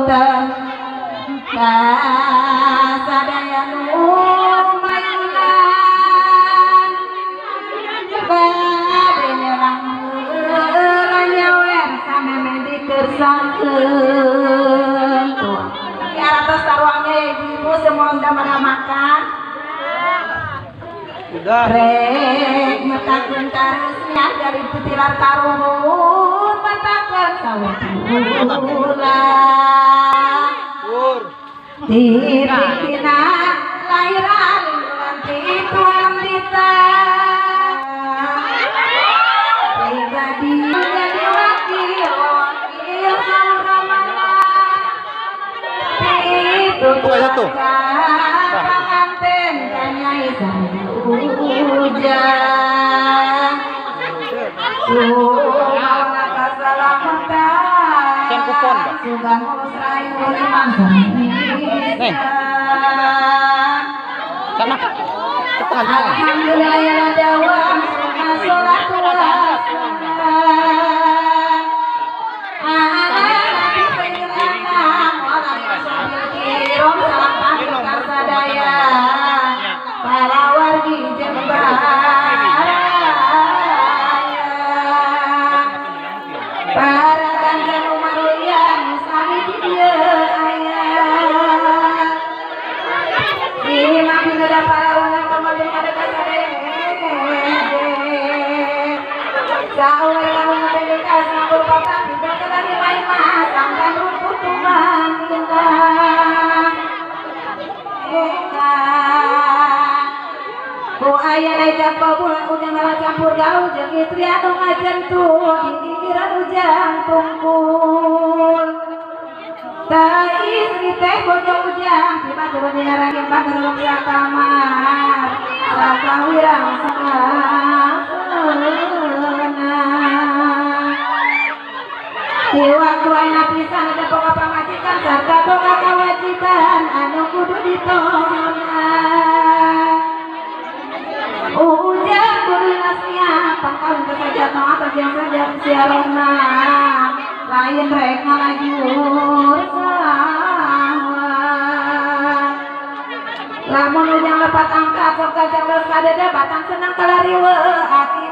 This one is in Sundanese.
Punten ka sadaya nu mayunan bade nyerang heula nyawer sameme dikersakeun. Tuh di atas taruangnya ya ibu-ibu semua udah pada makan. Udah. Rek metakeun karesnya dari putilar karuhun metakeun sawula. Titik tina lahiran ti tuang dita. Pribadi jadi wakil wakil sauramana. Itu panganten kanyai ujang. Sumawana kasalamatan. Sugan rayu limang. Neng. Sana. Alhamdulillah ya dawam salatu wassalam. Ala nabi sayyidil anam wa ala alihi salam pangkat sadaya. Para wargi Jembaraya. Para kancan umaruyan sami di dieu aya. Imam pindah para unang pamajeng pada kasadaya. Saur lamun pedekas ngabur patah pindah di main sangkan rumput tumanina. Ku aya lain bulan ujang malah campur gaul jeung istri anu ngajentuh di gigiran ujang tungkul. Ta istri teh bojo ujang tiba-tiba nyarang bager sa kamar sakawirang sakeuna. Di waktu ayeuna pisan ada boga pamajikan sarta boga kewajiban anu kudu ditohonan. Ujang kudu nasihat pangkawin kesajatna atau yang saja siarona lain rek ngalajur sawah. Lamun ujang lepat angkat sok kajang geus kadede batang senang kalariweuh ati